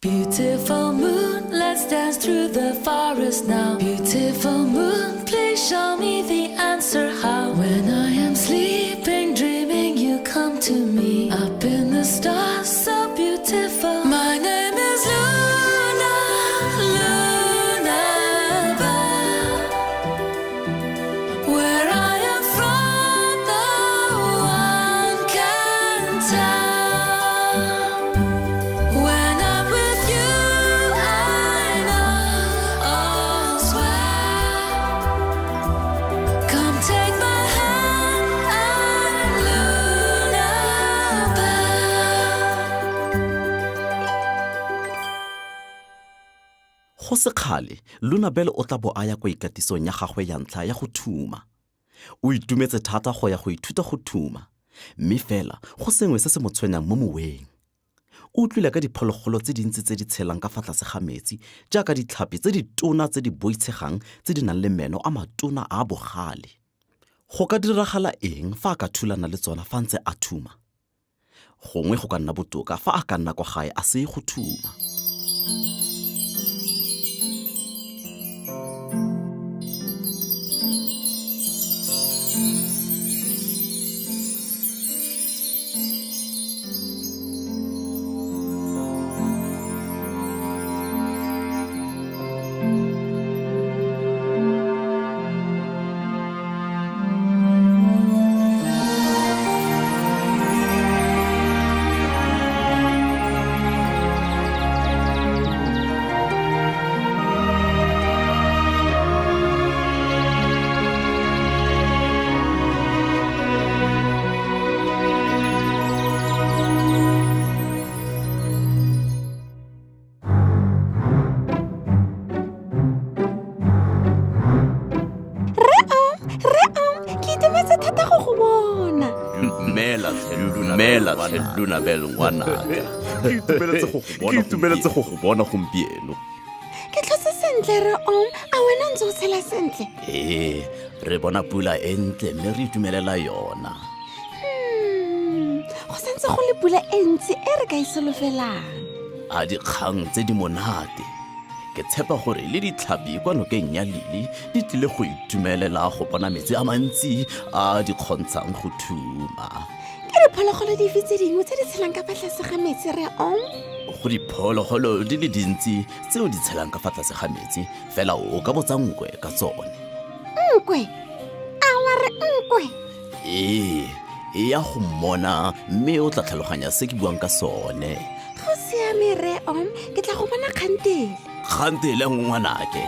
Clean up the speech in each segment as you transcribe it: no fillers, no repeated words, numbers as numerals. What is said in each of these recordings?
Beautiful moon, let's dance through the forest now. Beautiful moon, please show me the answer how. When I am sleeping, dreaming, you come to me. Up in the stars, so beautiful. My name is Luna, Luna Bell. Where I am from, no one can tell. When I'm with you, I know all's well. Come take my hand, I'm Luna Bell. Go se kgale, Lunabel o tla bo a ya kwa ikatisong ya gagwe ya ntlha ya go thuma. O itumetse thata go ya go ithuta go thuma, mme fela go sengwe se se mo tshwenyang mo moweng. O utlwile ka diphologolo tse dintsi tse di tshelang ka fa tlase ga metsi jaaka ditlhapi tse ditona tse di boitshegang tse di nang le meno a matona a a bogale. Go ka diragala eng fa a ka thulana le tsona fa a ntse a thuma? Gongwe go ka nna botoka fa a ka nna kwa gae a se ye go thuma. Rre Om, Rre Om, ke itumetse thata go go bona. Dumela tlhe, dumela tlhe Lunabel ngwanaka. Ke itumeletse go go bona. Ke itumeletse go go bona gompieno. Ke tlhotse sentle Rre Om, a wena o ntse o tshela sentle? Ee, re bona pula e ntle mme re itumelela yona. Hmm, go santse go le pula e ntsi e re ka e solofelang. A dikgang tse di monate. Ke tshepa gore le ditlhapi kwa nokeng ya Lili di tlile go itumelela go bona metsi a mantsi a di kgontshang go thuma. Ke diphologolo dife tse dingwe tse di tshelang ka fa tlase ga metsi re om? Go diphologolo di le dintsi tseo di tshelang ka fa tlase ga metsi, fela o ka botsa nkwe ka tsone. Nkwe? A wa re nkwe? Ee, e ya go mmona mme o tla tlhaloganya se ke buang ka sone. Go siame re om, ke tla go bona kgantele. Kgantele ngwanake.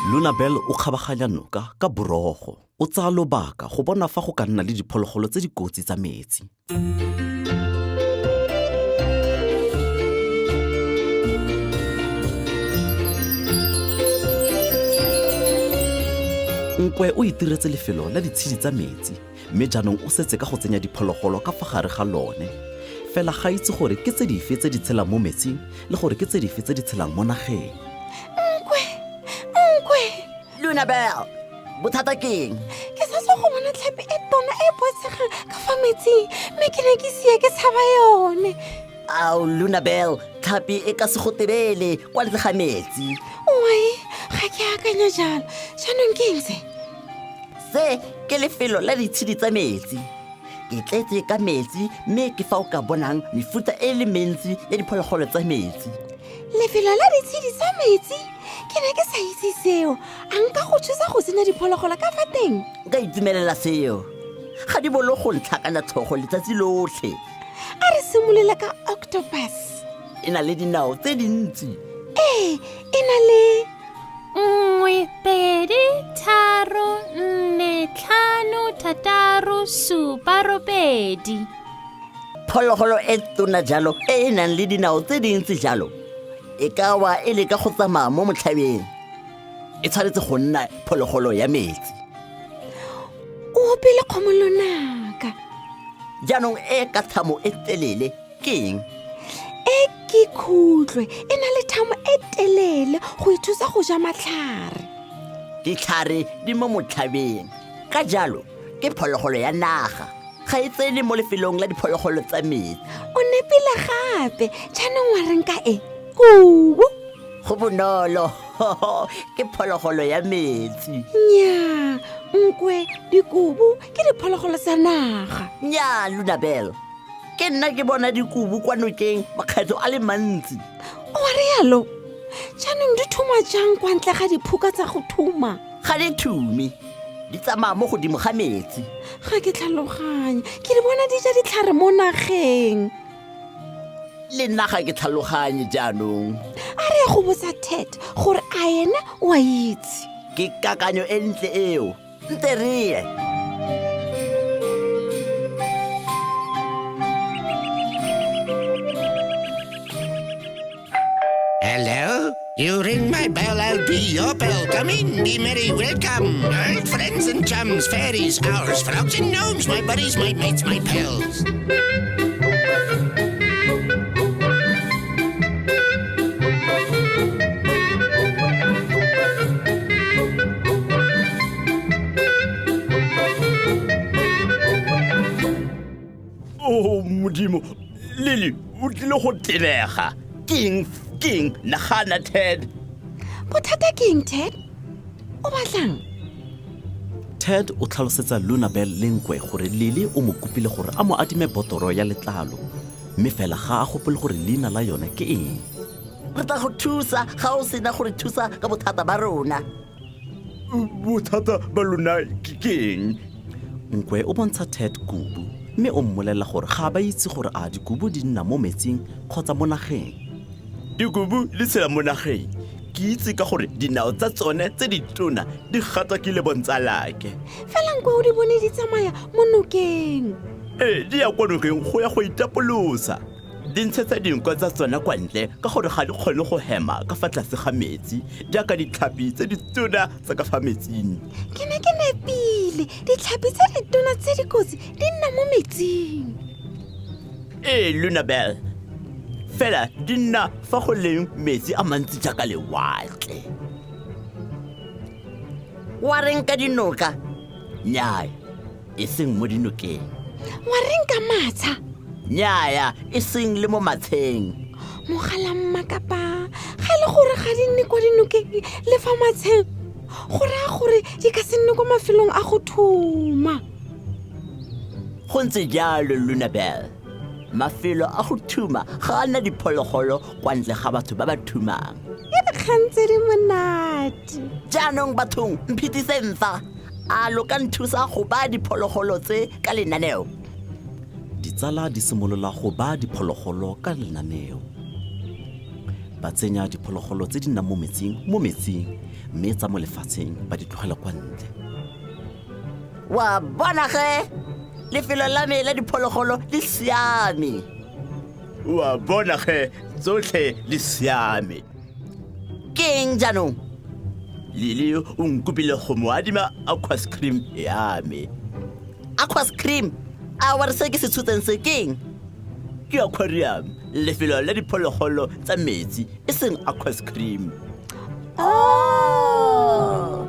Lunabel o kgabaganya noka ka borogo. O tsaya lobaka go bona fa go ka nna le diphologolo tse di kotsi tsa metsi. Nkwe o itiretse lefelo la ditshedi tsa metsi mme jaanong o setse ka go tsenya diphologolo ka fa gare ga lone. Fela ga itse gore ke tse dife tse di tshelang mo metsing le gore ke tse dife tse di tshelang mo nageng. Nkwe! Nkwe! Lunabel, bothata ke eng? Ke sa tswa go bona tlhapi e tona e boitshegang ka fa metsing mme ke ne ke sia ke tshaba yone. Ao, Lunabel, tlhapi e ka se go tebele kwa ntle ga metsi. Oi, ga ke akanya jalo. Jaanong ke eng se? Se ke lefelo la ditshedi tsa metsi. Ke tletse ka metsi mme ke fa o ka bonang mefuta e le mentsi ya diphologolo tsa metsi. Lefelo la ditshedi tsa metsi? Ke ne ke sa itse seo. A nka go thusa go tsenya diphologolo ka fa teng? Nka itumelela seo. Ga di bolo go ntlhakana tlhogo letsatsi lotlhe. A re simolola ka octopus. E na le dinao tse dintsi. Ee, e na le Nngwe, pedi, tharo, nne, tlhano, thataro, supa, robedi. Phologolo e tona jalo e e nang le dinao tse dintsi jalo e ka wa e leka go tsamaya mo motlhabeng. E tshwanetse go nna phologolo ya metsi. O opile kgomo lonaka. Jaanong e ka thamo e telele ke eng? E ke khutlwe e na le thamo e telele go ithusa go ja matlhare. Ditlhare di mo motlhabeng. Ka jalo, ke phologolo ya naga. Ga e tsene mo lefelong la diphologolo tsa metsi. O nepile gape. Jaanong wa reng ka e? Kubu. Go bonolo. Ke phologolo ya metsi. Nnyaa, nkwe, dikubu ke diphologolo tsa naga. Nnyaa, Lunabel. Ke nna ke bona dikubu kwa nokeng makgetlo a le mantsi. O a rialo? Jaanong di thuma jang kwa ntle ga diphuka tsa go thuma? Ga di thume, di tsamaya mo godimo ga metsi. Ga ke tlhaloganye, ke di bona di ja ditlhare mo nageng. Le nna ga ke tlhaloganye jaanong. A re ye go botsa Ted gore a ena o a itse. Ke kakanyo e ntle eo. Nte re ye. Hello? You ring my bell, I'll be your bell. Come in, be merry, welcome. Old friends and chums, fairies, owls, frogs and gnomes, my buddies, my mates, my pals. Oh, Modimo, Lily, o tlile go tenega. Keng, keng, nagana, Ted. Bothata ke eng, Ted? O batlang? Ted o tlhalosetsa Lunabel le Nkwe gore Lily o mo kopile gore a mo adime botoro ya letlalo, mme fela ga a gopole gore leina la yone ke eng. Re tla go thusa ga o sena go re thusa ka bothata ba rona. Bothata ba lona ke eng? Nkwe o bontsha Ted kubu mme o mmolelela gore ga ba itse gore a dikubu di nna mo metsing kgotsa mo nageng. Dikubu di tshela mo nageng. Ke itse ka gore dinao tsa tsone tse ditona di gatakile bontsalake. Fela Nkwe o di bone di tsamaya mo nokeng. Ee, di ya kwa nokeng go ya go itapolosa. Di ntshetsa dinko tsa tsona kwa ntle ka gore ga di kgone go hema ka fa tlase ga metsi jaaka ditlhapi tse ditona tsa ka fa metsing. Ke ne ke nepile, ditlhapi tse ditona tse dikotsi di nna mo metsing. Ee, Lunabel, fela di nna fa go leng metsi a mantsi jaaka lewatle. Wa reng ka dinoka? Nnyaya, e seng mo dinokeng. Wa reng ka matsha? Nnyaya, e seng le mo matsheng. Mogala mmakapa, ga e le gore ga di nne kwa dinokeng le fa matsheng, go raya gore di ka se nne kwa mafelong a go thuma. Go ntse jalo, Lunabel. Mafelo a go thuma ga a na diphologolo kwa ntle ga batho ba ba thumang. Ke dikgang tse di monate. Jaanong bathong, mphitiseng fa. A lo ka nthusa go baya diphologolo tse ka lenaneo? Ditsala di simolola go baya diphologolo ka lenaneo. Ba tsenya diphologolo tse di nnang mo metsing mo metsing mme tsa mo lefatsheng ba di tlogela kwa ntle. Wa bona ge, lefelo la me la diphologolo le siame. Wa bona ge, tsotlhe di siame. Ke eng jaanong? Lily o nkopile go mo adima aquas cream ya me. Aquas cream? A wa re se ke se tshotseng se ke eng? Ke aquarium, lefelo la diphologolo tsa metsi, e seng aquas cream. Oh!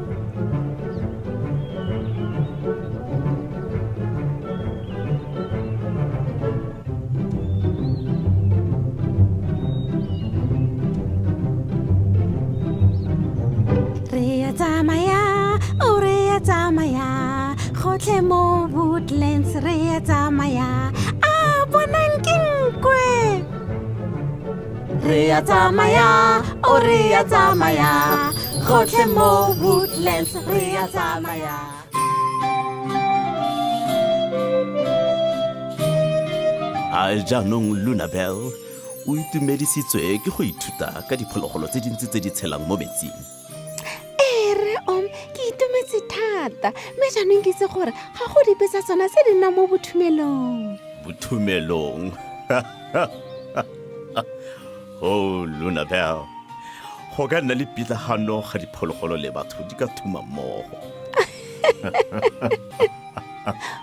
Re a tsamaya, oh re a tsamaya, gotlhe mo Woodlands re a tsamaya. A bonang ke nkwe. Re a tsamaya, oh re a tsamaya, gotlhe mo Woodlands re a tsamaya. A jaanong Lunabel o itumedisitswe ke go ithuta ka diphologolo tse dintsi tse di tshelang mo metsing. Ee, rre Om, ke itumetse thata, mme jaanong ke itse gore ga go dipe tsa tsona tse di nnang mo bothumelong. Bothumelong? Oh, Lunabel, go ka nna le pitlagano ga diphologolo le batho di ka thuma mmogo.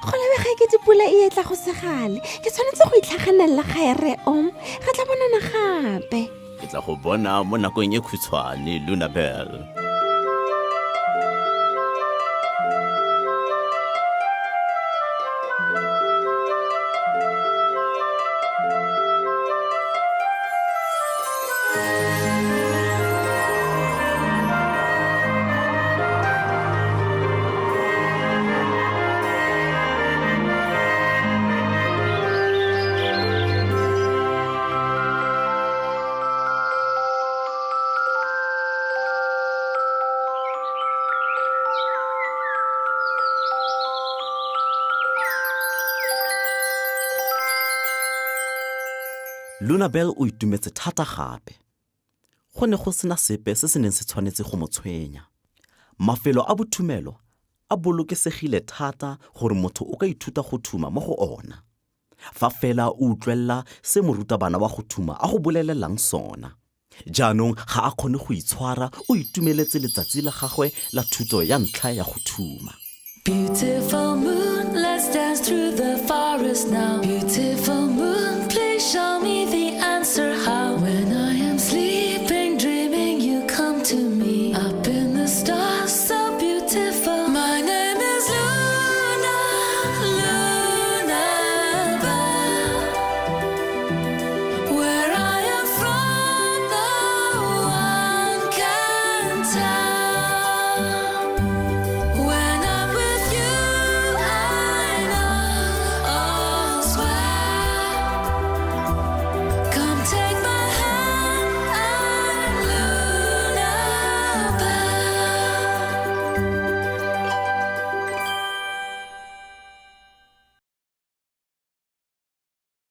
Go lebega ke dipula e etla go segale. Ke tshwanetse go itlhaganelela gae re Om. Re tla bonana gape. Ke tla go bona mo nakong e khutshwane, Lunabel. Lunabel o itumetse thata gape. Go ne go sena sepe se se neng se tshwanetse go mo tshwenya. Mafelo a bothumelo a bolokesegile thata gore motho o ka ithuta go thuma mo go ona. Fa fela o utlwelela se morutabana wa go thuma a go bolelelang sona. Jaanong ga a kgone go itshwara, o itumeletse letsatsi la gagwe la thuto ya ntlha ya go thuma. Beautiful moon, let's dance through the forest now.